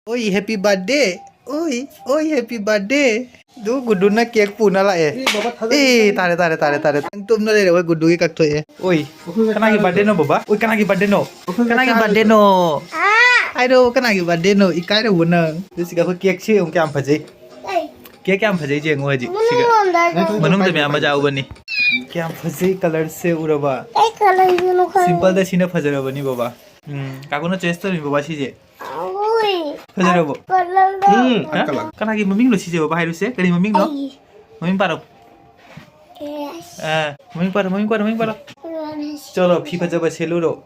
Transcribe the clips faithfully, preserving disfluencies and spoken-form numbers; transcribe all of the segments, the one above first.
ꯑꯣꯏ, happy birthday꯫ ꯑꯣꯏ, ꯑꯣꯏ, happy birthday꯫ ꯑꯗꯨ ꯒꯨꯗꯨꯅ cake ꯄꯨꯅ ꯂꯥꯛꯑꯦ꯫ ꯑꯦ, ꯕꯕꯥ, ꯊꯥꯖꯗꯦ꯫ ꯑꯦ, ꯇꯥꯔꯦ, ꯇꯥꯔꯦ, ꯇꯥꯔꯦ, ꯇꯥꯔꯦ꯫ ꯅꯪ ꯇꯨꯝꯅ ꯂꯩꯔꯦ, ꯑꯩꯈꯣꯏ ꯒꯨꯗꯨꯒꯤ ꯀꯛꯊꯣꯛꯑꯦ꯫ ꯑꯣꯏ, ꯑꯩꯈꯣꯏ ꯀꯅꯥꯒꯤ ꯃꯆꯥ birthdayꯅꯣ, ꯕꯕꯥ? ꯑꯣꯏ, ꯀꯅꯥꯒꯤ birthdayꯅꯣ? ꯑꯩꯈꯣꯏ ꯀꯅꯥꯒꯤ ꯃꯆꯥ birthdayꯅꯣ? ꯍꯥꯏꯔꯣ, ꯀꯅꯥꯒꯤ birthdayꯅꯣ? ꯏꯀꯥꯏꯔꯕꯣ ꯅꯪ? ꯑꯗꯨ ꯁꯤꯒ ꯑꯩꯈꯣꯏ cakeꯁꯦ ꯌꯦꯡꯉꯨ, ꯀꯌꯥꯝ ꯐꯖꯩ꯫ Cake ꯀꯌꯥꯝ ꯐꯖꯩ ꯌꯦꯡꯉꯨ ꯍꯧꯖꯤꯛ꯫ ꯁꯤꯒ ꯃꯅꯨꯡꯗ ꯃꯌꯥꯝ ꯑꯃ ꯌꯥꯎꯕꯅꯤ꯫ ꯀꯌꯥꯝ ꯐꯖꯩ, colourꯁꯦ ꯎꯔꯕ? ꯀꯩ colourꯒꯤꯅꯣ ꯈꯪꯗꯦ꯫ Simpleꯗ ꯁꯤꯅ ꯐꯖꯔꯕꯅꯤ, ꯕꯕꯥ꯫ ꯎꯝ, ꯀꯥꯀꯨꯅ choice ꯇꯧꯔꯤꯅꯤ, ꯕꯕꯥ, ꯁꯤꯁꯦ꯫ ꯐꯖꯔꯕꯣ? ꯎꯝ, ꯍꯥ? ꯀꯅꯥꯒꯤ ꯃꯃꯤꯡꯅꯣ ꯁꯤꯁꯦ, ꯕꯕꯥ, ꯍꯥꯏꯔꯨꯁꯦ? ꯀꯔꯤ ꯃꯃꯤꯡꯅꯣ? ꯑꯩꯒꯤ꯫ ꯃꯃꯤꯡ ꯄꯥꯔꯣ꯫ ꯑꯦꯁ꯫ ꯑꯥ, ꯃꯃꯤꯡ ꯄꯥꯔꯣ, ꯃꯃꯤꯡ ꯄꯥꯔꯣ, ꯃꯃꯤꯡ ꯄꯥꯔꯣ꯫ ꯑꯦꯁ꯫ ꯆꯂꯣ, ꯐꯤ ꯐꯖꯕ ꯁꯦꯠꯂꯨꯔꯣ꯫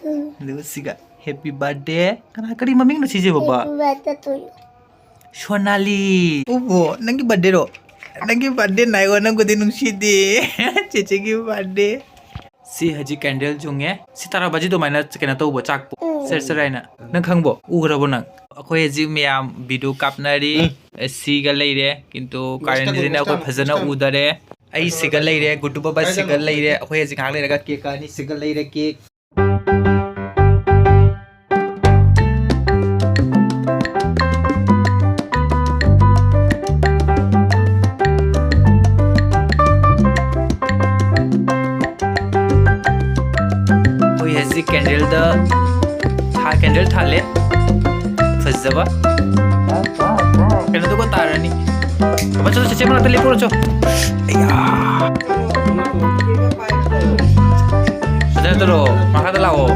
ꯎꯝ꯫ ꯑꯗꯨꯒ ꯁꯤꯒ, happy birthday꯫ ꯀꯅꯥ, ꯀꯔꯤ ꯃꯃꯤꯡꯅꯣ ꯁꯤꯁꯦ, ꯕꯕꯥ? Happy birthday to you꯫ ꯁꯣꯅꯥꯂꯤ꯫ ꯎꯕꯣ, ꯅꯪꯒꯤ birthdayꯔꯣ? ꯅꯪꯒꯤ birthday ꯅꯥꯏꯋꯣ, ꯅꯪꯕꯨꯗꯤ ꯅꯨꯡꯁꯤꯗꯦ꯫ ꯆꯦꯆꯦꯒꯤ birthday꯫ ꯁꯤ ꯍꯧꯖꯤꯛ candle ꯆꯨꯡꯉꯦ꯫ ꯁꯤ ꯇꯔꯥ ꯕꯥꯖꯤ ꯑꯗꯨꯃꯥꯏꯅ ꯀꯩꯅꯣ ꯇꯧꯕ, ꯆꯥꯛꯄ꯫ ꯎꯝ꯫ ꯁꯦꯔ ꯁꯦꯔ ꯍꯥꯏꯅ꯫ ꯅꯪ ꯈꯪꯕꯣ? ꯎꯈ꯭ꯔꯕꯣ ꯅꯪ? ꯑꯩꯈꯣꯏ ꯍꯧꯖꯤꯛ ꯃꯌꯥꯝ video ꯀꯥꯞꯅꯔꯤ꯫ ꯎꯝ꯫ ꯁꯤꯒ ꯂꯩꯔꯦ, ꯀꯤꯟꯇꯨ ꯀꯥꯔꯦꯟꯁꯤꯅ ꯑꯩꯈꯣꯏ ꯐꯖꯅ ꯎꯗꯔꯦ꯫ ꯑꯩ ꯁꯤꯒ ꯂꯩꯔꯦ, ꯒꯨꯗꯨ ꯕꯕꯥ ꯁꯤꯒ ꯂꯩꯔꯦ꯫ ꯑꯩꯈꯣꯏ ꯍꯧꯖꯤꯛ ꯉꯥꯏꯍꯥꯛ ꯂꯩꯔꯒ cake ꯀꯛꯑꯅꯤ꯫ ꯁꯤꯒ ꯂꯩꯔꯦ cake꯫ ꯑꯩꯈꯣꯏ ꯍꯧꯖꯤꯛ candleꯗ ꯊꯥ-, candle ꯊꯥꯜꯂꯦ꯫ ꯐꯖꯕ꯫ ꯀꯩꯅꯣꯗꯨꯒ ꯇꯥꯔꯅꯤ꯫ ꯑꯃ ꯆꯠꯂꯣ, ꯆꯦꯆꯦ ꯃꯅꯥꯛꯇ ꯂꯦꯞꯄꯨꯔꯣ ꯆꯣ꯫ ꯑꯌꯥ꯫ ꯐꯖꯅ ꯇꯧꯔꯣ, ꯃꯈꯥꯗ ꯂꯥꯛꯑꯣ꯫ ꯎꯝ꯫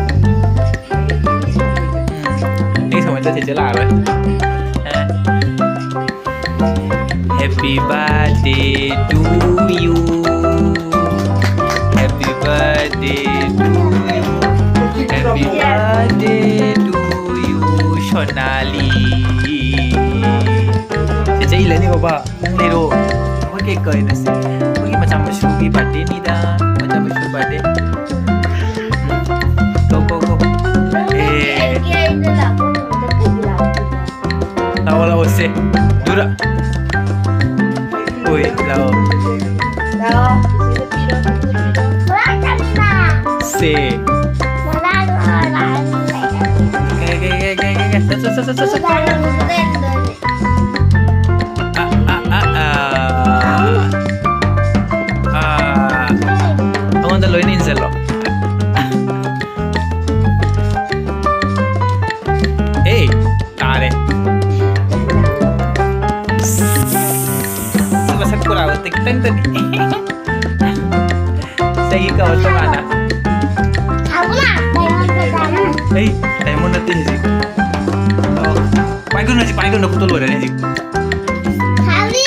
ꯑꯩ ꯁꯨꯃꯥꯏꯅ ꯆꯠ ꯆꯦꯆꯦ ꯂꯥꯛꯑꯔꯣꯏ꯫ ꯑꯦ꯫ Happy birthday to you. Happy birthday to you. Happy birthday to you, ꯁꯣꯅꯥꯂꯤ꯫ ꯆꯦꯆꯦ ꯏꯜꯂꯅꯤ ꯕꯕꯥ, ꯅꯪ ꯂꯩꯔꯣ꯫ ꯑꯩꯈꯣꯏ cake ꯀꯛꯏꯗꯣ ꯁꯤ꯫ ꯑꯩꯈꯣꯏꯒꯤ ꯃꯆꯥ ꯃꯁꯨꯒꯤ birthdayꯅꯤꯗ꯫ ꯃꯆꯥ ꯃꯁꯨ birthday꯫ Go, go, go. ꯑꯦ꯫ ꯂꯥꯛꯑꯣ, ꯂꯥꯛꯑꯣ, ꯁꯦ꯫ ꯗꯨꯔ꯫ ꯍꯣꯏ, ꯂꯥꯛꯑꯣ꯫ ꯁꯦ꯫ ꯀꯩ, ꯀꯩ, ꯀꯩ, ꯀꯩ, ꯀꯩ, ꯀꯩ? ꯆꯠ, ꯆꯠ, ꯆꯠ, ꯆꯠ, ꯆꯠ꯫ ꯑꯥ, ꯑꯥ, ꯑꯥ, ꯑꯥ꯫ ꯑꯥ꯫ ꯑꯩꯉꯣꯟꯗ ꯂꯣꯏꯅ ꯏꯟꯁꯤꯜꯂꯣ꯫ ꯑꯦ, ꯇꯥꯔꯦ꯫ ꯃꯁꯛ ꯈꯨꯔꯥꯎꯗꯣ ꯈꯤꯇꯪꯗꯅꯤ꯫ ꯆꯍꯤ ꯀꯧꯔ ꯇꯣꯉꯥꯟꯅ꯫ ꯁꯥꯕꯨꯂꯥ, diamond ꯀ diamond꯫ ꯑꯩ diamond ꯅꯠꯇꯦ ꯍꯧꯖꯤꯛ꯫ ꯑꯣ, ꯄꯥꯏꯒꯅꯨ ꯍꯧꯖꯤꯛ, ꯄꯥꯏꯒꯅꯨ, ꯅꯈꯨꯠꯇꯣ ꯂꯣꯏꯔꯅꯤ ꯍꯧꯖꯤꯛ꯫ ꯁꯥꯕꯤ꯫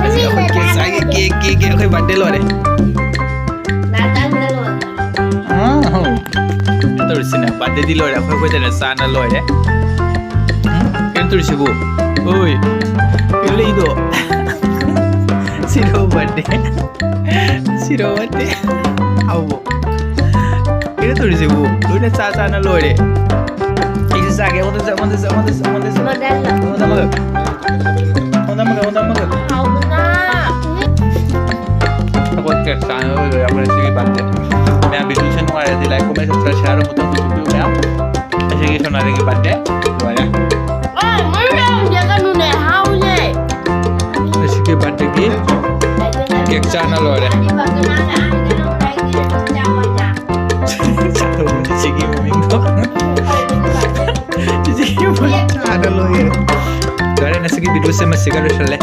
ꯍꯧꯖꯤꯛ ꯑꯩꯈꯣꯏ cake ꯆꯥꯒꯦ, cake, cake, cake, ꯑꯩꯈꯣꯏ birthday ꯂꯣꯏꯔꯦ꯫ ꯂꯥꯁ ꯇꯥꯏꯝꯗ ꯂꯣꯏꯔꯦ꯫ ꯑꯥ, ꯍꯣ꯫ ꯀꯩꯅꯣ ꯇꯧꯔꯤꯁꯤꯅ, birthdayꯗꯤ ꯂꯣꯏꯔꯦ, ꯑꯩꯈꯣꯏ ꯑꯩꯈꯣꯏꯗꯅ ꯆꯥꯅ ꯂꯣꯏꯔꯦ꯫ ꯎꯝ? ꯀꯩꯅꯣ ꯇꯧꯔꯤꯁꯤꯕꯨ? ꯑꯣꯏ, ꯀꯩꯅꯣ ꯂꯩꯗꯣ? ꯁꯤꯔꯣ birthday꯫ ꯁꯤꯔꯣ birthday꯫ ꯍꯥꯎꯕꯣ? ꯀꯩꯅꯣ ꯇꯧꯔꯤꯁꯤꯕꯨ? ꯂꯣꯏꯅ ꯆꯥ ꯆꯥꯅ ꯂꯣꯏꯔꯦ꯫ ꯑꯩꯁꯨ ꯆꯥꯒꯦ꯫ ꯑꯩꯉꯣꯟꯗꯁꯨ, ꯑꯩꯉꯣꯟꯗꯁꯨ, ꯑꯩꯉꯣꯟꯗꯁꯨ, ꯑꯩꯉꯣꯟꯗꯁꯨ꯫ ꯃꯣꯗꯦꯜꯂꯣ? ꯑꯩꯉꯣꯟꯗ ꯑꯃꯒ꯫ ꯑꯩꯉꯣꯟꯗ ꯑꯃꯒ, ꯑꯩꯉꯣꯟꯗ ꯑꯃꯒ꯫ ꯍꯥꯎꯕꯅ꯫ ꯑꯩꯈꯣꯏ cake ꯆꯥꯅꯕ ꯂꯣꯏꯔꯦ꯫ ꯑꯩꯈꯣꯏ ꯉꯁꯤꯒꯤ birthday꯫ ꯃꯌꯥꯝ videoꯁꯦ ꯅꯨꯡꯉꯥꯏꯔꯗꯤ like, comment, subscribe, share ꯑꯃꯨꯛꯇꯪ ꯇꯧꯕꯤꯌꯨ ꯃꯌꯥꯝ꯫ ꯉꯁꯤꯒꯤ ꯁꯣꯅꯥꯂꯤꯒꯤ birthday ꯂꯣꯏꯔꯦ꯫ ꯑꯣ, ꯃꯣꯏ ꯃꯌꯥꯝ ꯌꯦꯡꯒꯅꯨꯅꯦ, ꯍꯥꯎꯅꯦ꯫ ꯉꯁꯤꯒꯤ birthdayꯒꯤ cake ꯆꯥꯅ ꯂꯣꯏꯔꯦ꯫ ꯆꯥꯊꯣꯛꯑꯣ ꯆꯤꯆꯦꯒꯤ ꯃꯃꯤꯡꯗꯣ꯫ ꯆꯤꯆꯦꯒꯤ ꯃꯃꯤꯡ ꯆꯥꯅ ꯂꯣꯏꯔꯦ꯫ ꯂꯣꯏꯔꯦ, ꯉꯁꯤꯒꯤ videoꯁꯦ ꯃꯁꯤꯒ ꯂꯣꯏꯁꯜꯂꯦ꯫